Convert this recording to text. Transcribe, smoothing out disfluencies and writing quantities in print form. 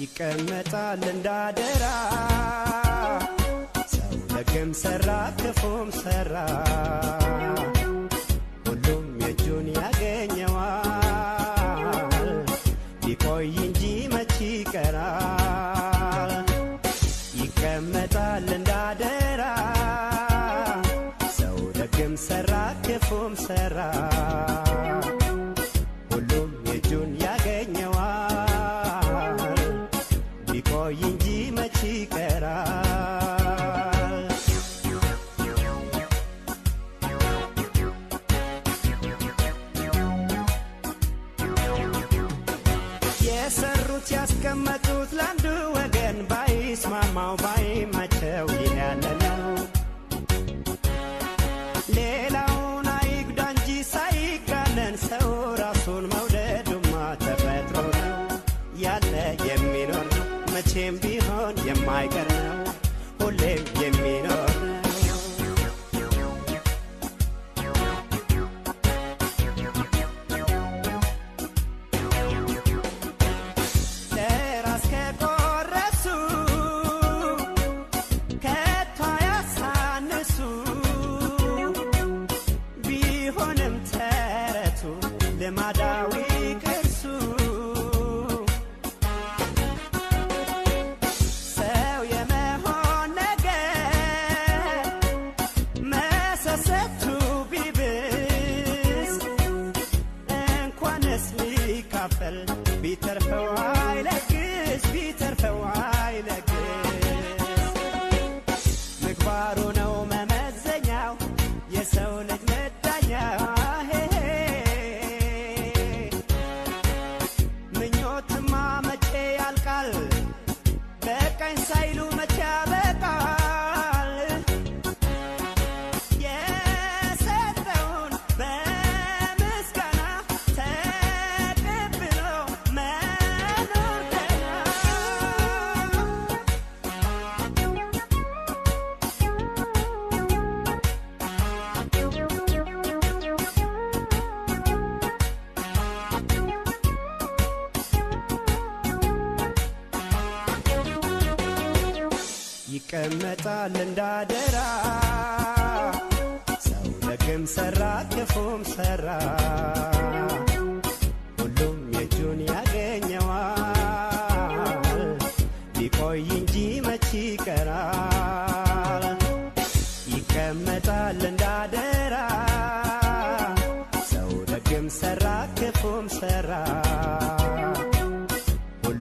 ይቀመጣል እንዳደራ። ሰው ደግም ሰራ ክፉም ሰራ ሁሉም የእጁን ያገኘዋል። ቢቆይ እንጂ መች ይቀራል። ይቀመጣል እንዳደራ። ሰው ደግም ሰራ ክፉም ሰራ ሁሉም የእጁን ያገኘዋል። ቢቆይ እንጂ መች ይቀራል። የሰሩት ያስቀመጡት ለአንዱ ወገን ባይስማማው ባይመቸው ይህ ያለ ነው። ሌላውን አይጉዳ እንጂ ሳይጋነን ሰው ራሱን መውደዱማ ተፈጥሮ ነው። ያለ የሚኖር ነው፣ መቼም ቢሆን የማይቀር ነው፣ ሁሌም የሚኖር ነው። ለራስ ከቆረሱ ከቶ አያሳንሱ። ቢሆንም ተረቱ ልማዳዊ ቅርሱ ሰው የመሆን ነገር መሰሰቱ ቢብስ እንኳንስ ሊካፈል ቢተርፈው አይለግስ፣ ቢተርፈው አይለግስ። ምግባሩ ነው መመዘኛው የሰው ልጅ መዳኛው። ምኞትማ መቼ ያልቃል፣ በቃኝ ሳይሉ መቼ ያበቃል። የሰጠውን በምስጋና ተቀብሎ መኖር ደህና። ይቀመጣል እንዳደራ። ሰው ደግም ሰራ ክፉም ሰራ ሁሉም የእጁን ያገኘዋል። ቢቆይ እንጂ መች ይቀራል።